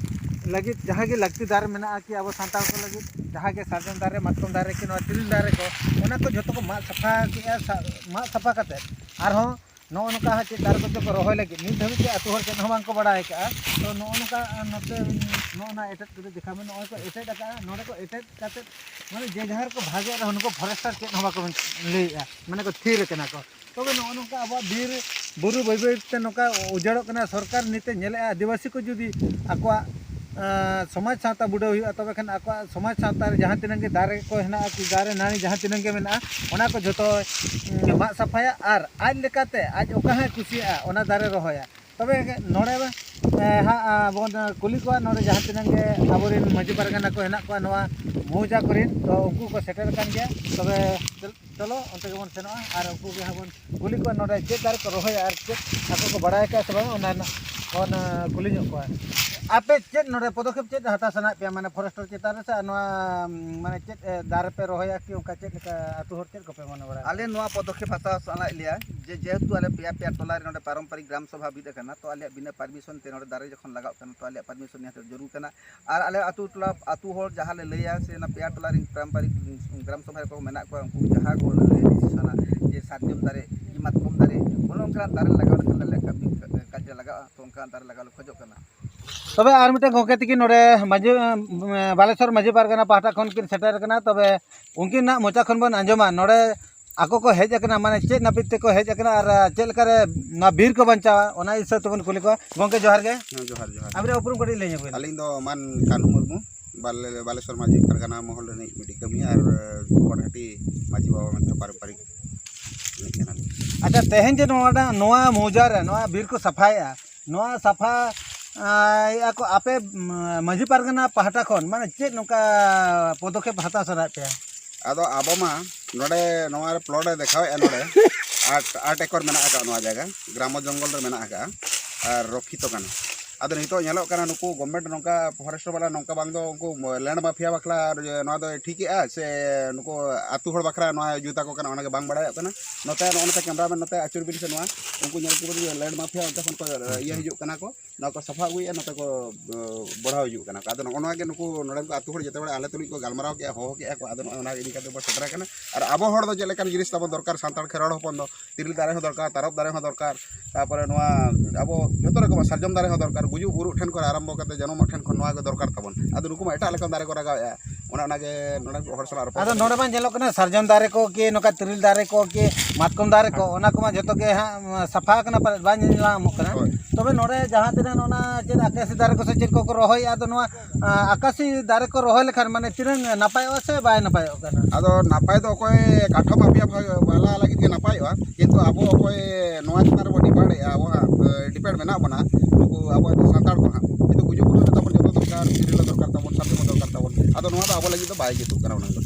ᱞᱟᱹᱜᱤᱫ ᱡᱟᱦᱟᱸ ᱜᱮ ᱞᱟᱹᱠᱛᱤ ᱫᱟᱨᱮ ᱢᱮᱱᱟᱜᱼᱟ, ᱠᱤ ᱟᱵᱚ ᱥᱟᱱᱛᱟᱲ ᱠᱚ ᱞᱟᱹᱜᱤᱫ ᱡᱟᱦᱟᱸ ᱜᱮ ᱥᱟᱨᱡᱚᱢ ᱫᱟᱨᱮ, ᱢᱟᱛᱠᱚᱢ ᱫᱟᱨᱮ, ᱠᱤ ᱱᱚᱣᱟ ᱛᱤᱨᱤᱞ ᱫᱟᱨᱮ ᱠᱚ, ᱚᱱᱟ ᱠᱚ ᱡᱷᱚᱛᱚ ᱠᱚ ᱢᱟᱜ ᱥᱟᱯᱷᱟ ᱠᱮᱫᱼᱟ᱾ ᱥᱟ-, ᱢᱟᱜ ᱥᱟᱯᱷᱟ ᱠᱟᱛᱮ ᱟᱨᱦᱚᱸ ᱱᱚᱜᱼᱚ ᱱᱚᱝᱠᱟ ᱦᱟᱸᱜ ᱪᱮᱫ ᱫᱟᱨᱮ ᱠᱚᱪᱚ ᱠᱚ ᱨᱚᱦᱚᱭ ᱞᱟᱹᱜᱤᱫ ᱱᱤᱛ ᱫᱷᱟᱹᱵᱤᱡ ᱛᱮ ᱟᱹᱛᱩ ᱦᱚᱲ ᱪᱮᱫ ᱦᱚᱸ ᱵᱟᱝᱠᱚ ᱵᱟᱲᱟᱭ ᱟᱠᱟᱫᱼᱟ᱾ ᱛᱚ ᱱᱚᱜᱼᱚ ᱱᱚᱝᱠᱟ, ᱟᱨ ᱱᱚᱛᱮ ᱱᱚᱜᱼᱚ ᱱᱟ ᱮᱴᱮᱫ ᱠᱚᱫᱚ ᱫᱮᱠᱷᱟᱣ ᱢᱮ, ᱱᱚᱜᱼᱚᱭ ᱠᱚ ᱮᱴᱮᱫ ᱟᱠᱟᱫᱼᱟ, ᱱᱚᱰᱮ ᱠᱚ ᱮᱴᱮᱫ ᱠᱟᱛᱮ ᱢᱟᱱᱮ ᱡᱮ ᱡᱟᱦᱟᱸ ᱨᱮᱠᱚ ᱵᱷᱟᱜᱮ ᱨᱮᱦᱚᱸ ᱱᱩᱠᱩ ᱯᱷᱚᱨᱮᱥᱴᱟᱨ ᱪᱮᱫ ᱦᱚᱸ ᱵᱟᱠᱚ ᱞᱟᱹᱭᱮᱫᱼᱟ, ᱢᱟᱱᱮ ᱠᱚ ᱛᱷᱤᱨ ᱟᱠᱟᱱᱟ ᱠᱚ᱾ ᱛᱚᱵᱮ ᱱᱚᱜᱼᱚ ᱱᱚᱝᱠᱟ ᱟᱵᱚᱣᱟᱜ ᱵᱤᱨ ᱵᱩᱨᱩ ᱵᱟᱹᱭ ᱵᱟᱹᱭ ᱛᱮ ᱱᱚᱝᱠᱟ ᱩᱡᱟᱹᱲᱚᱜ ᱠᱟᱱᱟ᱾ ᱥᱚᱨᱠᱟᱨ ᱱᱤᱛᱮ ᱧᱮᱞᱮᱫᱼᱟ, ᱟᱹᱫᱤᱵᱟᱹᱥᱤ ᱠᱚ ᱡᱩᱫᱤ ᱟᱠᱚᱣᱟᱜ, ᱟᱸ, ᱥᱚᱢᱟᱡᱽ ᱥᱟᱶᱛᱟ ᱵᱩᱰᱟᱹᱣ ᱦᱩᱭᱩᱜᱼᱟ, ᱛᱚᱵᱮ ᱠᱷᱟᱱ ᱟᱠᱚᱣᱟᱜ ᱥᱚᱢᱟᱡᱽ ᱥᱟᱶᱛᱟ ᱨᱮ ᱡᱟᱦᱟᱸ ᱛᱤᱱᱟᱹᱜ ᱜᱮ ᱫᱟᱨᱮ ᱠᱚ ᱦᱮᱱᱟᱜᱼᱟ, ᱠᱤ ᱫᱟᱨᱮ ᱱᱟᱹᱲᱤ ᱡᱟᱦᱟᱸ ᱛᱤᱱᱟᱹᱜ ᱜᱮ ᱢᱮᱱᱟᱜᱼᱟ, ᱚᱱᱟ ᱠᱚ ᱡᱷᱚᱛᱚ, ᱩᱸ, ᱢᱟᱜ ᱥᱟᱯᱷᱟᱭᱟ ᱟᱨ ᱟᱡ ᱞᱮᱠᱟᱛᱮ ᱟᱡ ᱚᱠᱟ ᱦᱚᱸᱭ ᱠᱩᱥᱤᱭᱟᱜᱼᱟ, ᱚᱱᱟ ᱫᱟᱨᱮ ᱨᱚᱦᱚᱭᱟ᱾ ᱛᱚᱵᱮ ᱱᱚᱰᱮ ᱦᱟᱸᱜ ᱵᱚᱱ ᱠᱩᱞᱤ ᱠᱚᱣᱟ, ᱱᱚᱰᱮ ᱡᱟᱦᱟᱸ ᱛᱤᱱᱟᱹᱜ ᱜᱮ ᱟᱵᱚᱨᱮᱱ ᱢᱟᱹᱡᱷᱤ ᱯᱟᱨᱜᱟᱱᱟ ᱠᱚ ᱦᱮᱱᱟᱜ ᱠᱚᱣᱟ ᱱᱚᱣᱟ ᱢᱚᱣᱡᱟ ᱠᱚᱨᱮᱱ, ᱛᱚ ᱩᱱᱠᱩ ᱠᱚ ᱥᱮᱴᱮᱨ ᱟᱠᱟᱱ ᱜᱮᱭᱟ᱾ ᱛᱚᱵᱮ ᱪᱚᱞᱚ ᱚᱱᱛᱮ ᱜᱮᱵᱚᱱ ᱥᱮᱱᱚᱜᱼᱟ ᱟᱨ ᱩᱱᱠᱩ ᱜᱮ ᱦᱟᱸᱜ ᱵᱚᱱ ᱠᱩᱞᱤ ᱠᱚᱣᱟ ᱱᱚᱰᱮ ᱪᱮᱫ ᱫᱟᱨᱮ ᱠᱚ ᱨᱚᱦᱚᱭᱟ ᱟᱨ ᱪᱮᱫ ᱟᱠᱚ ᱠᱚ ᱵᱟᱲᱟᱭ ᱟᱠᱟᱫ ᱥᱮ ᱵᱟᱝ, ᱚᱱᱟ ᱨᱮᱱᱟᱜ ᱵᱚᱱ ᱠᱩᱞᱤ ᱧᱚᱜ ᱠᱚᱣᱟ᱾ ᱟᱯᱮ ᱪᱮᱫ ᱱᱚᱰᱮ ᱯᱚᱫᱚᱠᱷᱮᱯ ᱪᱮᱫ ᱦᱟᱛᱟᱣ ᱥᱟᱱᱟᱭᱮᱫ ᱯᱮᱭᱟ, ᱢᱟᱱᱮ ᱯᱷᱚᱨᱮᱥᱴᱚᱨ ᱪᱮᱛᱟᱱ ᱨᱮ ᱥᱮ ᱱᱚᱣᱟ ᱢᱟᱱᱮ ᱪᱮᱫ ᱫᱟᱨᱮ ᱯᱮ ᱨᱚᱦᱚᱭᱟ ᱠᱤ ᱚᱱᱠᱟ ᱪᱮᱫ ᱞᱮᱠᱟ ᱟᱹᱛᱩ ᱦᱚᱲ ᱪᱮᱫ ᱠᱚᱯᱮ ᱢᱚᱱᱮ ᱵᱟᱲᱟᱭᱟ? ᱟᱞᱮ ᱱᱚᱣᱟ ᱯᱚᱫᱚᱠᱷᱮᱯ ᱦᱟᱛᱟᱣ ᱥᱟᱱᱟᱭᱮᱫ ᱞᱮᱭᱟ ᱡᱮ ᱡᱮᱦᱮᱛᱩ ᱟᱞᱮ ᱯᱮᱭᱟ ᱯᱮᱭᱟ ᱴᱚᱞᱟ ᱨᱮ ᱱᱚᱰᱮ ᱯᱟᱨᱚᱢᱯᱚᱨᱤᱠ ᱜᱨᱟᱢ ᱥᱚᱵᱷᱟ ᱵᱷᱤᱛ ᱟᱠᱟᱱᱟ, ᱛᱚ ᱟᱞᱮᱭᱟᱜ ᱵᱤᱱᱟᱹ ᱯᱟᱨᱢᱤᱥᱚᱱ ᱛᱮ ᱱᱚᱰᱮ ᱫᱟᱨᱮ ᱡᱚᱠᱷᱚᱱ ᱞᱟᱜᱟᱜ ᱠᱟᱱᱟ, ᱛᱚ ᱟᱞᱮᱭᱟᱜ ᱯᱟᱨᱢᱤᱥᱚᱱ ᱱᱤᱦᱟᱹᱛ ᱡᱚᱨᱩᱨ ᱠᱟᱱᱟ᱾ ᱟᱨ ᱟᱞᱮ ᱟᱹᱛᱩ ᱴᱚᱞᱟ ᱟᱹᱛᱩ ᱦᱚᱲ ᱡᱟᱦᱟᱸ ᱞᱮ ᱞᱟᱹᱭᱟ ᱥᱮ ᱚᱱᱟ ᱯᱮᱭᱟ ᱴᱚᱞᱟ ᱨᱮᱱ ᱯᱟᱨᱚᱢᱯᱚᱨᱤᱠ ᱜᱨᱟᱢ ᱥᱚᱵᱷᱟ ᱨᱮᱠᱚ ᱢᱮᱱᱟᱜ ᱠᱚᱣᱟ, ᱩᱱᱠᱩ ᱡᱟᱦᱟᱸ ᱠᱚ ᱞᱟᱹᱭ ᱰᱤᱥᱤᱥᱚᱱᱟ ᱡᱮ ᱥᱟᱨᱡᱚᱢ ᱫᱟᱨᱮ ᱠᱤ ᱢᱟᱛᱠᱚᱢ ᱫᱟᱨᱮ, ᱚᱱᱮ ᱚᱱᱠᱟᱱᱟᱜ ᱫᱟᱨᱮ ᱞᱟᱜᱟᱣ ᱞᱮᱠᱷᱟᱱ ᱟᱞᱮᱭᱟᱜ ᱠᱟᱹᱢᱤ ᱠᱟᱡᱽ ᱨᱮ ᱞᱟᱜᱟᱜᱼᱟ, ᱛᱚ ᱚᱱᱠᱟᱱᱟᱜ ᱫᱟᱨᱮ ᱞᱟᱜᱟᱣ ᱞᱮ ᱠᱷᱚᱡᱚᱜ ᱠᱟᱱᱟ᱾ ᱛᱚᱵᱮ ᱟᱨ ᱢᱤᱫᱴᱮᱱ ᱜᱚᱢᱠᱮ ᱛᱤᱠᱤᱱ ᱱᱚᱰᱮ ᱢᱟᱹᱡᱷᱤ, ᱵᱟᱞᱮᱥᱚᱨ ᱢᱟᱹᱡᱷᱤ ᱯᱟᱨᱜᱟᱱᱟ ᱯᱟᱦᱴᱟ ᱠᱷᱚᱱ ᱠᱤᱱ ᱥᱮᱴᱮᱨ ᱟᱠᱟᱱᱟ᱾ ᱛᱚᱵᱮ ᱩᱱᱠᱤᱱᱟᱜ ᱢᱚᱪᱟ ᱠᱷᱚᱱ ᱵᱚᱱ ᱟᱸᱡᱚᱢᱟ ᱱᱚᱰᱮ ᱟᱠᱚ ᱠᱚ ᱦᱮᱡ ᱟᱠᱟᱱᱟ, ᱢᱟᱱᱮ ᱪᱮᱫ ᱱᱟᱹᱯᱤᱛ ᱛᱮᱠᱚ ᱦᱮᱡ ᱟᱠᱟᱱᱟ ᱟᱨ ᱪᱮᱫ ᱞᱮᱠᱟᱨᱮ ᱱᱚᱣᱟ ᱵᱤᱨ ᱠᱚ ᱵᱟᱧᱪᱟᱣᱟ, ᱚᱱᱟ ᱦᱤᱥᱟᱹᱵ ᱛᱮᱵᱚᱱ ᱠᱩᱞᱤ ᱠᱚᱣᱟ᱾ ᱜᱚᱢᱠᱮ ᱡᱚᱦᱟᱨ ᱜᱮ᱾ ᱦᱮᱸ, ᱡᱚᱦᱟᱨ, ᱡᱚᱦᱟᱨ᱾ ᱟᱵᱤᱱᱟᱜ ᱩᱯᱨᱩᱢ ᱠᱟᱹᱴᱤᱡ ᱞᱟᱹᱭ ᱧᱚᱜ ᱵᱤᱱ᱾ ᱟᱹᱞᱤᱧ ᱫᱚ ᱢᱟᱱ ᱠᱟᱹᱱᱦᱩ ᱢᱩᱨᱢᱩ, ᱵᱟᱞᱮ-, ᱵᱟᱞᱮᱥᱚᱨ ᱢᱟᱹᱡᱷᱤ ᱯᱟᱨᱜᱟᱱᱟ ᱢᱚᱦᱚᱞ ᱨᱤᱱᱤᱡ ᱢᱤᱫᱴᱤᱡ ᱠᱟᱹᱢᱤᱭᱟᱹ ᱟᱨ ᱜᱚᱰᱦᱟᱴᱤ ᱢᱟᱹᱡᱷᱤ ᱵᱟᱵᱟ ᱢᱮᱱᱛᱮ ᱯᱟᱨᱤᱵᱟᱨᱤᱠ ᱨᱤᱱᱤᱡ ᱠᱟᱱᱟᱞᱤᱧ᱾ ᱟᱪᱪᱷᱟ, ᱛᱮᱦᱮᱧ ᱡᱮ ᱱᱚᱣᱟ, ᱱᱚᱣᱟ ᱢᱚᱣᱡᱟ ᱨᱮ ᱱᱚᱣᱟ ᱵᱤᱨ ᱠᱚ ᱥᱟᱯᱷᱟᱭᱮᱫᱼᱟ, ᱱᱚᱣᱟ ᱥᱟᱯᱷᱟ, ᱟᱸ, ᱮᱫᱼᱟ ᱠᱚ, ᱟᱯᱮ, ᱩᱸ, ᱢᱟᱹᱡᱷᱤ ᱯᱟᱨᱜᱟᱱᱟ ᱯᱟᱦᱴᱟ ᱠᱷᱚᱱ ᱢᱟᱱᱮ ᱪᱮᱫ ᱱᱚᱝᱠᱟ ᱯᱚᱫᱚᱠᱷᱮᱯ ᱦᱟᱛᱟᱣ ᱥᱟᱱᱟᱭᱮᱫ ᱯᱮᱭᱟ? ᱟᱫᱚ ᱟᱵᱚ ᱢᱟ ᱱᱚᱰᱮ ᱱᱚᱣᱟ ᱨᱮ ᱯᱞᱚᱴ ᱮ ᱫᱮᱠᱷᱟᱣᱮᱫᱼᱟ, ᱱᱚᱰᱮ ᱟᱴ, ᱟᱴ ᱮᱠᱚᱨ ᱢᱮᱱᱟᱜ ᱟᱠᱟᱫ ᱱᱚᱣᱟ ᱡᱟᱭᱜᱟ, ᱜᱨᱟᱢᱚ ᱡᱚᱝᱜᱚᱞ ᱨᱮ ᱢᱮᱱᱟᱜ ᱟᱠᱟᱫᱼᱟ ᱟᱨ ᱨᱚᱠᱷᱤᱛᱚ ᱠᱟᱱᱟ᱾ ᱟᱫᱚ ᱱᱤᱛᱚᱜ ᱧᱮᱞᱚᱜ ᱠᱟᱱᱟ ᱱᱩᱠᱩ ᱜᱚᱵᱷᱢᱮᱱᱴ ᱱᱚᱝᱠᱟ ᱯᱷᱚᱨᱮᱥᱴ ᱵᱟᱞᱟ ᱱᱚᱝᱠᱟ ᱵᱟᱝ ᱫᱚ ᱩᱱᱠᱩ ᱞᱮᱱᱰ ᱢᱟᱯᱷᱤᱭᱟ ᱵᱟᱠᱷᱨᱟ ᱱᱚᱣᱟ ᱫᱚᱭ ᱴᱷᱤᱠᱮᱜᱼᱟ ᱥᱮ ᱱᱩᱠᱩ ᱟᱹᱛᱩ ᱦᱚᱲ ᱵᱟᱠᱷᱨᱟ ᱱᱚᱣᱟ ᱡᱩᱛ ᱟᱠᱚ ᱠᱟᱱᱟ, ᱚᱱᱟ ᱜᱮ ᱵᱟᱝ ᱵᱟᱲᱟᱭᱚᱜ ᱠᱟᱱᱟ᱾ ᱱᱚᱛᱮ ᱱᱚᱜᱼᱚ ᱱᱚᱛᱮ ᱠᱮᱢᱨᱟᱢᱮᱱ ᱱᱚᱛᱮ ᱟᱹᱪᱩᱨ ᱵᱤᱱ ᱥᱮ, ᱱᱚᱣᱟ ᱩᱱᱠᱩ ᱧᱮᱞ ᱠᱚ ᱞᱮᱱᱰ ᱢᱟᱯᱷᱤᱭᱟ ᱚᱱᱛᱮ ᱠᱷᱚᱱ ᱠᱚ ᱤᱭᱟᱹ ᱦᱤᱡᱩᱜ ᱠᱟᱱᱟ ᱠᱚ, ᱱᱚᱣᱟ ᱠᱚ ᱥᱟᱯᱷᱟ ᱟᱹᱜᱩᱭᱮᱫᱼᱟ, ᱱᱚᱛᱮ ᱠᱚ ᱵᱚᱲᱦᱟᱣ ᱦᱤᱡᱩᱜ ᱠᱟᱱᱟ ᱠᱚ᱾ ᱟᱫᱚ ᱱᱚᱜᱼᱚ ᱱᱚᱣᱟ ᱜᱮ ᱱᱩᱠᱩ ᱱᱚᱰᱮᱱ ᱠᱚ ᱟᱹᱛᱩ ᱦᱚᱲ ᱡᱮᱛᱮ ᱵᱮᱲᱟ ᱟᱞᱮ ᱛᱩᱞᱩᱡ ᱠᱚ ᱜᱟᱞᱢᱟᱨᱟᱣ ᱠᱮᱜᱼᱟ, ᱦᱚᱦᱚ ᱠᱮᱜᱼᱟ ᱠᱚ, ᱟᱫᱚ ᱱᱚᱜᱼᱚ ᱱᱚᱣᱟ ᱤᱫᱤ ᱠᱟᱛᱮ ᱵᱚᱱ ᱥᱮᱴᱮᱨ ᱟᱠᱟᱱᱟ᱾ ᱟᱨ ᱟᱵᱚ ᱦᱚᱲ ᱫᱚ ᱪᱮᱫ ᱞᱮᱠᱟᱱ ᱡᱤᱱᱤᱥ ᱛᱟᱵᱚᱱ ᱫᱚᱨᱠᱟᱨ, ᱥᱟᱱᱛᱟᱲ ᱠᱷᱮᱨᱣᱟᱲ ᱦᱚᱯᱚᱱ ᱫᱚ ᱛᱤᱨᱤᱞ ᱫᱟᱨᱮ ᱦᱚᱸ ᱫᱚᱨᱠᱟᱨ, ᱛᱟᱨᱚᱵ ᱫᱟᱨᱮ ᱦᱚᱸ ᱫᱚᱨᱠᱟᱨ, ᱛᱟᱨᱯᱚᱨᱮ ᱱᱚᱣᱟ ᱟᱵᱚ ᱡᱚᱛᱚ ᱨᱚᱠᱚᱢᱟᱜ ᱥᱟᱨᱡᱚᱢ ᱫᱟᱨᱮ ᱦᱚᱸ ᱫᱚᱨᱠᱟᱨ, ᱜᱩᱡᱩᱜ ᱵᱩᱨᱩᱜ ᱴᱷᱮᱱ ᱠᱷᱚᱱ ᱟᱨᱟᱢᱵᱚ ᱠᱟᱛᱮ ᱡᱚᱱᱚᱢᱚᱜ ᱴᱷᱮᱱ ᱠᱷᱚᱱ ᱱᱚᱣᱟ ᱜᱮ ᱫᱚᱨᱠᱟᱨ ᱛᱟᱵᱚᱱ᱾ ᱟᱫᱚ ᱱᱩᱠᱩ ᱢᱟ ᱮᱴᱟᱜ ᱞᱮᱠᱟᱱ ᱫᱟᱨᱮ ᱠᱚ ᱞᱟᱜᱟᱣᱮᱫᱼᱟ, ᱚᱱᱮ ᱚᱱᱟ ᱜᱮ ᱱᱚᱰᱮ ᱦᱚᱲ ᱥᱟᱞᱟᱜ ᱨᱚᱯᱚᱲ ᱟᱫᱚ ᱠᱟᱛᱮ ᱱᱚᱰᱮ ᱢᱟ ᱧᱮᱞᱚᱜ ᱠᱟᱱᱟ ᱥᱟᱨᱡᱚᱢ ᱫᱟᱨᱮ ᱠᱚ ᱠᱤ ᱱᱚᱝᱠᱟ ᱛᱤᱨᱤᱞ ᱫᱟᱨᱮ ᱠᱚ ᱠᱤ ᱢᱟᱛᱠᱚᱢ ᱫᱟᱨᱮ ᱠᱚ, ᱚᱱᱟ ᱠᱚᱢᱟ ᱡᱚᱛᱚ ᱜᱮ ᱦᱟᱸᱜ ᱥᱟᱯᱷᱟ ᱟᱠᱟᱱᱟ, ᱯᱟᱞᱮᱫ ᱵᱟᱝ ᱧᱮᱞ ᱧᱟᱢᱚᱜ ᱠᱟᱱᱟ᱾ ᱦᱳᱭ᱾ ᱛᱚᱵᱮ ᱱᱚᱰᱮ ᱡᱟᱦᱟᱸ ᱛᱤᱱᱟᱹᱜ ᱚᱱᱟ ᱪᱮᱫ ᱟᱠᱟᱥᱤ ᱫᱟᱨᱮ ᱠᱚ ᱥᱮ ᱪᱮᱫ ᱠᱚᱠᱚ ᱨᱚᱦᱚᱭᱮᱫᱼᱟ, ᱟᱫᱚ ᱱᱚᱣᱟ ᱟᱸ, ᱟᱠᱟᱥᱤ ᱫᱟᱨᱮ ᱠᱚ ᱨᱚᱦᱚᱭ ᱞᱮᱠᱷᱟᱱ ᱢᱟᱱᱮ ᱛᱤᱱᱟᱹᱝ ᱱᱟᱯᱟᱭᱚᱜᱼᱟ ᱥᱮ ᱵᱟᱭ ᱱᱟᱯᱟᱭᱚᱜ ᱠᱟᱱᱟ? ᱟᱫᱚ ᱱᱟᱯᱟᱭ ᱫᱚ ᱚᱠᱚᱭ ᱠᱟᱴᱷ ᱢᱟᱯᱷᱤᱭᱟ ᱵᱷᱟ-, ᱵᱟᱞᱟ ᱞᱟᱹᱜᱤᱫ ᱜᱮ ᱱᱟᱯᱟᱭᱚᱜᱼᱟ, ᱠᱤᱱᱛᱩ ᱟᱵᱚ ᱚᱠᱚᱭ ᱱᱚᱣᱟ ᱪᱮᱛᱟᱱ ᱨᱮᱵᱚ ᱰᱤᱯᱮᱱᱰ ᱮᱫᱼᱟ, ᱟᱵᱚ ᱦᱟᱸᱜ, ᱮ, ᱰᱤᱯᱮᱱᱰ ᱢᱮᱱᱟᱜ ᱵᱚᱱᱟ, ᱱᱩᱠᱩ ᱟᱵᱚ ᱥᱟᱱᱛᱟᱲ ᱠᱚ ᱦᱟᱸᱜ, ᱠᱤᱱᱛᱩ ᱜᱩᱡᱩᱜ ᱜᱩᱨᱩᱜ ᱨᱮ ᱛᱟᱵᱚᱱ ᱡᱚᱛᱚ ᱫᱚᱨᱠᱟᱨ, ᱛᱤᱨᱞᱟᱹ ᱫᱚᱨᱠᱟᱨ ᱛᱟᱵᱚᱱ, ᱥᱟᱨᱡᱚᱢ ᱫᱚᱨᱠᱟᱨ ᱛᱟᱵᱚᱱ, ᱟᱫᱚ ᱱᱚᱣᱟ ᱫᱚ ᱟᱵᱚ ᱞᱟᱹᱜᱤᱫ ᱫᱚ ᱵᱟᱭ ᱡᱩᱛᱩᱜ ᱠᱟᱱᱟ ᱩᱱᱟᱹᱝ ᱫᱚ᱾